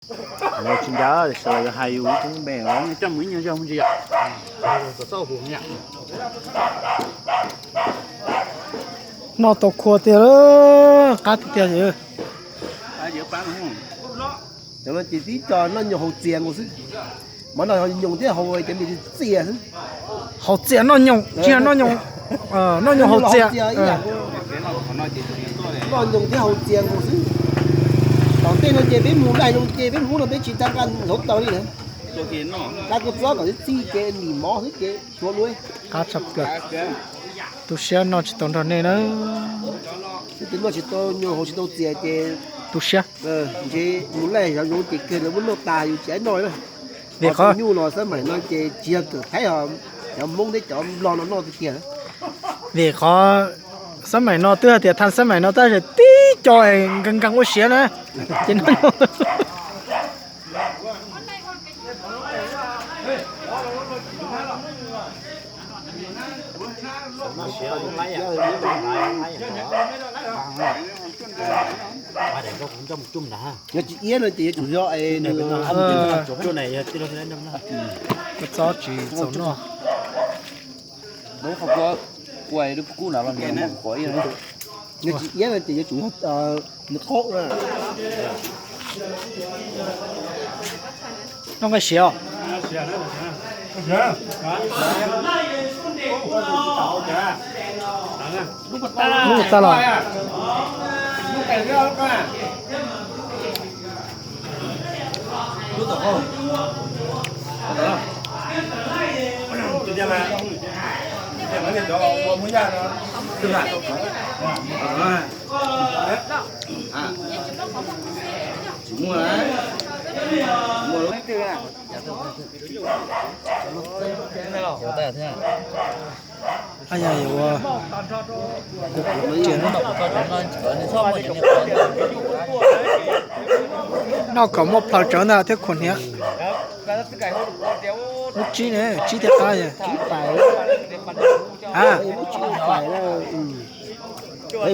Tsis ncav, sawv daws yuav hais yus ib koob npe os. Coj mus ib nyuag zog mus ntsis yom. Noj tau khua tiag, qab tiag tiag. Cov no ces tib co noj nyoos haus txias nkaus xwb. Mov no nyoos thiab haus cov me txias xwb. Haus txias noj nyoos, tsis yog noj nyoos, noj nyoos haus txias. Noj nyoos thiab haus txias nkaus xwb. Tom ntej no ces peb mus laij zoo ces peb mus no peb tsis tau nqa hluav taws li na. Nqa kua txob kom txi ces nim mov xwb ces tshuav luaj. Qab tshaj plaws. Tu siab noj tsis tau nrog nej na. Noj tsis tau nyoos haus tsis tau txias ces tu siab. Ntshe mus laij zoo zoo ces kawg lawv muab noj tas yus tsis noj na. Vim qhov nyuj no xab maim no ces tsis yog kawm Thaib, cov Hmoob thiab cov Nplog no noj tiag tiag. Vim qhov xab maim no twb hais tias thaj xab maim no tab sis tib co nkees nkees ua siav na. Ces Yog tsis iab no ces yuav tsum yog nws. Kua txob tsis txaus noj. Yog tsis iab no ces yuav tsum yog nws qaub na. Noj nqaij siav os. Lub tas los. Noj kom muaj plaws tsawv ntag thiab khuam hniav. Lub tsib ne, tsib thiab qab.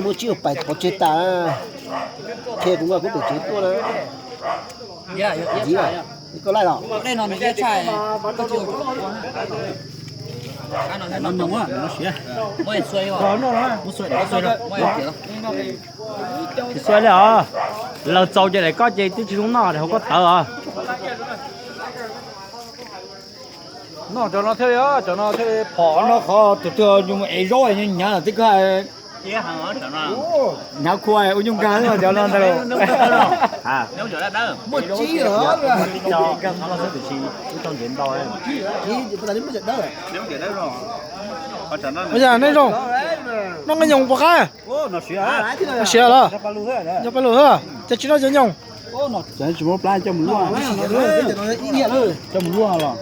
Muab tsib pais, qhov tseg tas. Qhia kuv nqa kuv pem tsev tuaj na. Koj laij los? Tsis xua li os. Lawv txaus ces daim koj ces twb tsis zoo noj, daim hauv koj tawv os. Noj cov no thiab li, cov no thiab li phom no qhov tus twg yus mus ev zaub hnyav lawm twb koj hnyav khua ua nyuj nkag cov no ntag. Muaj tsib los. Ua cas neb zoo, noj nqaij nyoos puas qab? Siav los? Nyob pab lug xwb ces tsis noj cov nyoos. Tsis muab plab coj mus luaj. Coj mus luaj los.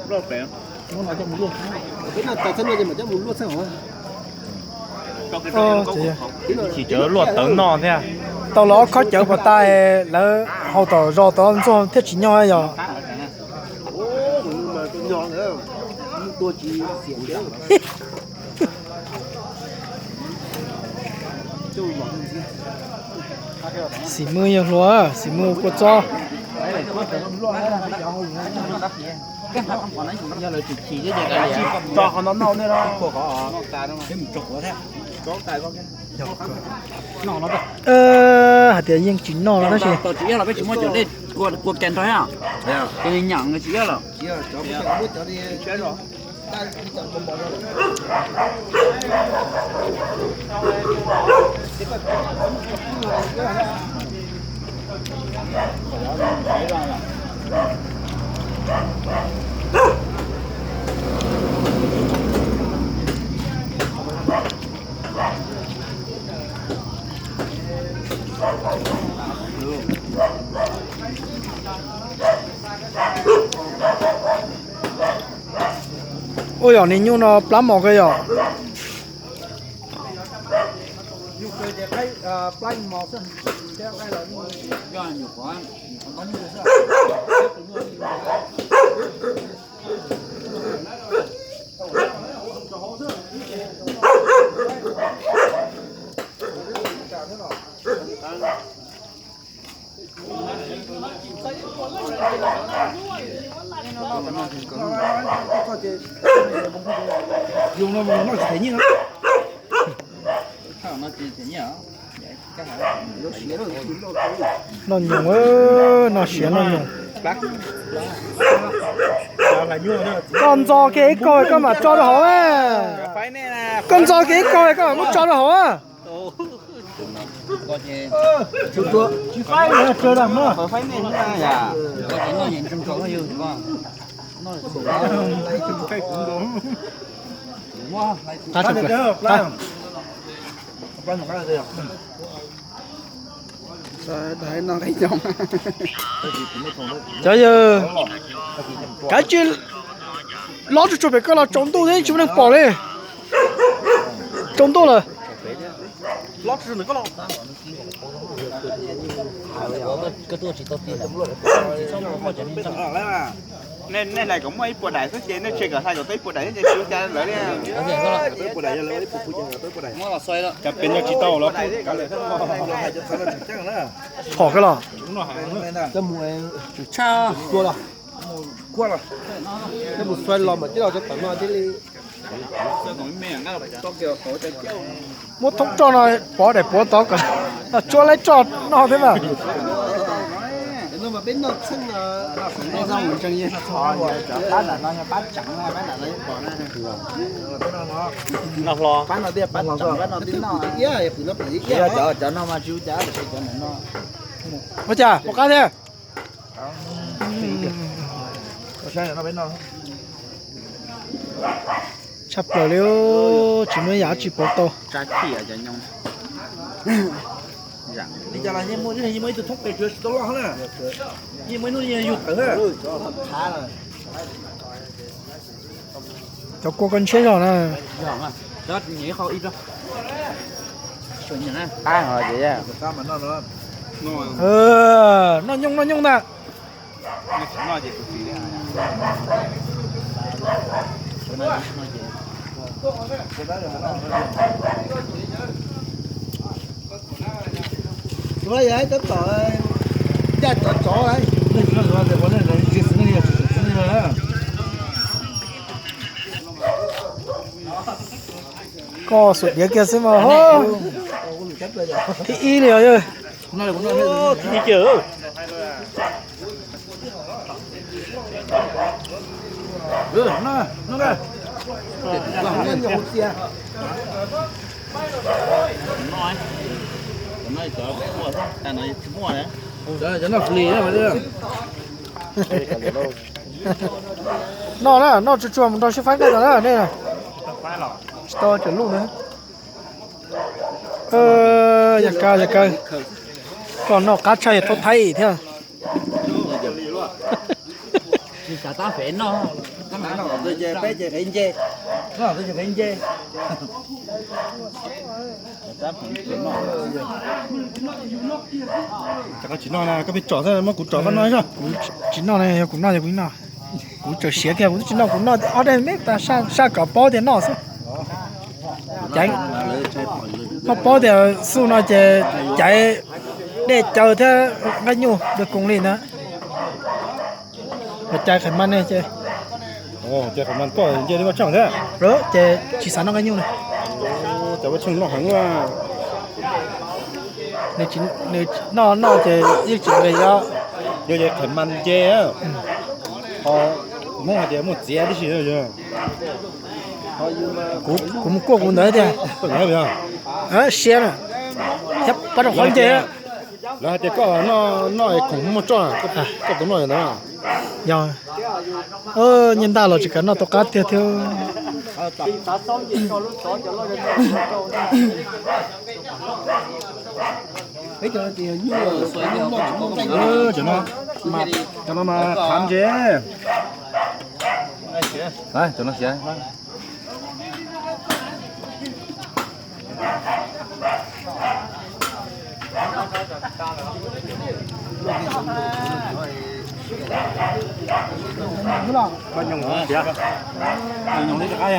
Tsis cov luaj tawv noj thiab. Tau los ob khob cawv puas tas, lawv haus tom zos tod ntxuag thiaj tsis nyog yog. Xim mwj yog hluas, xim mwj kua txob. Hais tias yeej tsis noj no tab sis. Ua yog niag nyuj no plab mos kawg yom. Noj nyoos, noj siav noj nyoos. Koj ntxo kiag ib kaug koj mam tso rau hauv na. Koj ntxo kiag ib kaug koj mam muab tso rau hauv na. Cov yawg, kav tsij lob tsuag tsuag pem koj los tsaus ntuj thiab tsis muaj neeg pom li. Tsaus ntuj lawm. Nej hlais kom muaj ib puas daim xwb ces nej tseg kom hlais kom tau ib puas daim xwb ces tsis ua cas lawv li. Cov pem no tsis tau los phom koj los. Tua los, mus xuav los mas tij los cov tom no thiaj li. Muab thoob roj no pov daim puav tod kom tsuab laib roj noj thiab mas. Ua cas pom qab thiab? Tshaj plaws li, tsis muaj ib yam dab tsi pauv tau. Cov kua koj ntshiab zog na. Noj nyooj noj nyooj ntag. Koj xuam diav kiag xwb mas ho. Ib ib li os yawg. Noj na, noj tsuag tsuag mus nrog Siab Faib nqaij tod na nej. Tsis tau cov luj na. Yog kaw, yog kaw. Koj noj qab tshaj yog tau thaij thiab. Koj tsis noj na, koj pheej tsom xwb, muab kuv tsom koj noj zog. Kuv tsis noj na, yog kuv noj yog kuv noj. Kuv tseem siav kiag, kuv twb tsis noj, kuv noj ob daim me tas saj kom paub tias noj xwb. Ceev, koj paub tias xub no ces caiv dej caw thiab nqaij nyuj dawb koos li ntag. Mas caiv qhais mas ne ces, caiv qhais mas koj nce li koj tsheej thiab. Ces tsis xav noj nqaij nyuj na. Cov ua tsheej noj heev. Nws noj noj ces yeej tsis nqis os. Yog ces qhais mas nce, ho Hmoob hais tias muaj txiav tib si. Kuv mus kuaj kuv ntawd tiag. Siab na, thiab pab rau qhov nce. Lawv hais tias koj noj, noj es khoom muaj roj, koj tus noj ntawd. Yog, nyiaj ntaj los tsis kam noj tau qab tiag thiab. Cov no, cov no mas khav ntse. Cov no siav. Koj nyoos siav, nyoos li qab,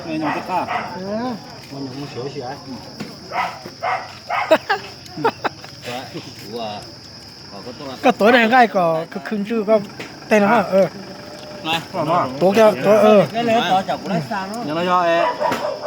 nyoos li qab. Koj tuav daim nqaij kom khwv khwv ntsw koj teg no. Tuav, tuav, no yog